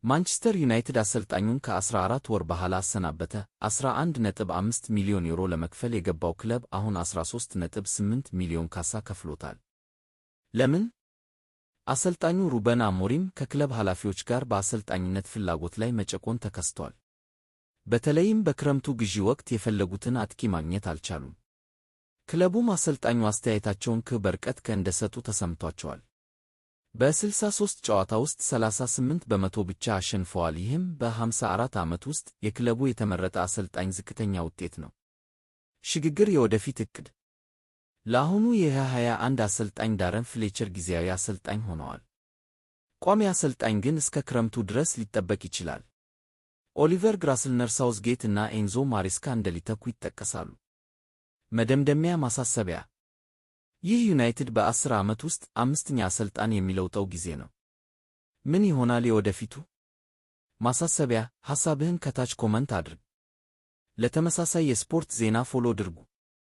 ማንቸስተር ዩናይትድ አሰልጣኙን ከ14 ወር በኋላ አሰናበተ። 11.5 ሚሊዮን ዩሮ ለመክፈል የገባው ክለብ አሁን 13.8 ሚሊዮን ካሳ ከፍሎታል። ለምን? አሰልጣኙ ሩበን አሞሪም ከክለብ ኃላፊዎች ጋር በአሰልጣኝነት ፍላጎት ላይ መጨቆን ተከስቷል። በተለይም በክረምቱ ግዢ ወቅት የፈለጉትን አጥቂ ማግኘት አልቻሉም። ክለቡም አሰልጣኙ አስተያየታቸውን በርቀት እንደሰጡ ተሰምቷቸዋል። በ63 ጨዋታ ውስጥ 38% ብቻ አሸንፈዋል። ይህም በ54 ዓመት ውስጥ የክለቡ የተመረጠ አሰልጣኝ ዝቅተኛ ውጤት ነው። ሽግግር የወደፊት ዕቅድ። ለአሁኑ የ21 አሰልጣኝ ዳረን ፍሌቸር ጊዜያዊ አሰልጣኝ ሆነዋል። ቋሚ አሰልጣኝ ግን እስከ ክረምቱ ድረስ ሊጠበቅ ይችላል። ኦሊቨር ግራስልነር፣ ሳውዝጌት እና ኤንዞ ማሬስካ እንደሊተኩ ይጠቀሳሉ። መደምደሚያ ማሳሰቢያ፣ ይህ ዩናይትድ በ10 ዓመት ውስጥ አምስተኛ አሰልጣኝ የሚለውጠው ጊዜ ነው። ምን ይሆናል የወደፊቱ? ማሳሰቢያ፣ ሐሳብህን ከታች comment አድርግ። ለተመሳሳይ የስፖርት ዜና follow አድርጉ።